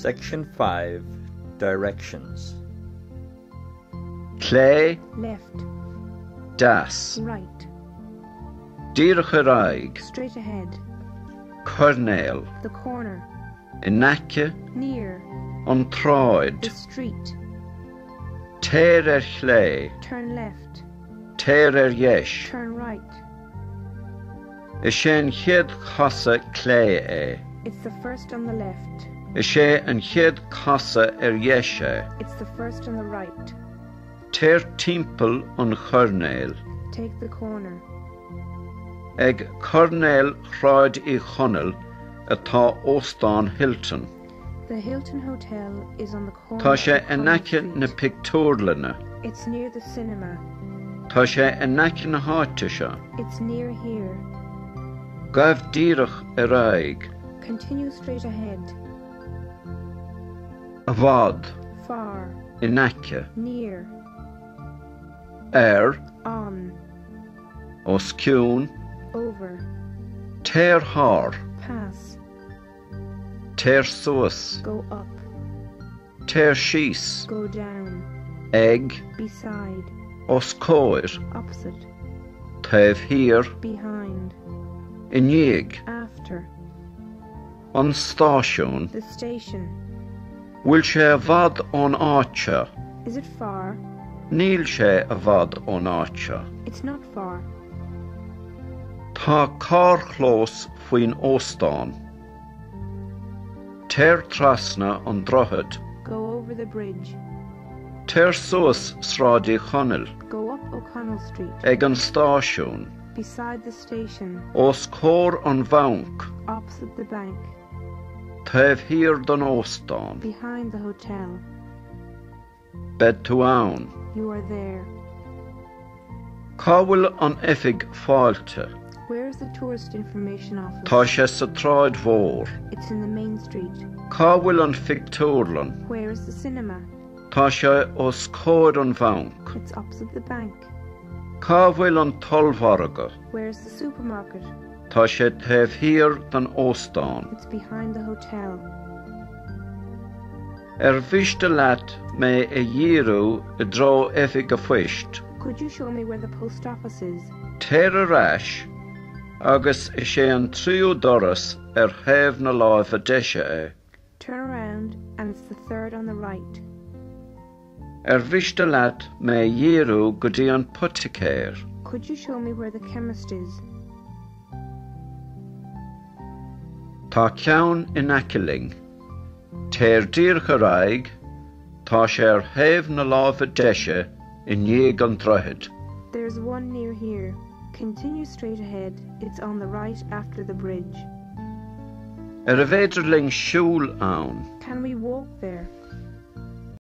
Section 5 Directions. Clé. Left. Deas. Right. Díreach ar aghaidh. Straight ahead. Coirnéal. The corner. In aice. Near. An tsráid. The street. Téir ar chlé. Turn left. Téir ar dheis. Turn right. Is é an chéad chasadh clé é. It's the first on the left. Is é an chéad chasadh ar dheis é. It's the first on the right. Téir timpeall an choirnéil. Take the corner. Ag coirnéal Shráid Uí Chonaill atá Óstán Hilton. The Hilton Hotel is on the corner Tá sé of in O'Connell aice na Street. pictiúrlainne. It's near the cinema. Tá sé in aice na háite seo. It's near here. Gabh díreach ar aghaidh. Continue straight ahead. I bhfad. Far. In aice. Near. Ar. On. Os cionn. Over. Téir thar. Pass. Téir suas. Go up. Téir síos. Go down. Ag. Beside. Os comhair. Opposite. Taobh thiar. Behind. I ndiaidh. After. An stáisiún. The station. Bhfuil sé i bhfad ón áit seo? Is it far? Níl sé i bhfad ón áit seo. It's not far. Tá carrchlós faoin óstán. Téir trasna an droichead. Go over the bridge. Téir suas Sráid Uí Chonaill. Go up O'Connell Street. Ag an stáisiún. Beside the station. Os comhair an bhainc. Opposite the bank. Taobh thiar den óstán. Behind the hotel. Beidh tú ann. You are there. Cá bhfuil an oifig fáilte? Where is the tourist information office? Tá sé sa tsráid mhór. It's in the main street. Cá bhfuil an phictiúrlann? Where is the cinema? Tá sé os comhair an bhainc. It's opposite the bank. Cá bhfuil an t-ollmhargadh? Where is the supermarket? Tá sé taobh thiar den óstán. It's behind the hotel. Ar mhiste leat mé a dhíriú i dtreo oifig an phoist? Could you show me where the post office is? Téir ar ais agus is é an tríú doras ar thaobh na láimhe deise é. Turn around and it's the third on the right. Ar mhiste leat mé a dhíriú go dtí an poiticéir? Could you show me where the chemist is? Tá ceann in aice linn. Téir díreach ar aghaidh, tá sé ar thaobh na láimhe deise i ndiaidh an droichid. There's one near here. Continue straight ahead, it's on the right after the bridge. Arbh fhéidir linn siúl ann? Can we walk there?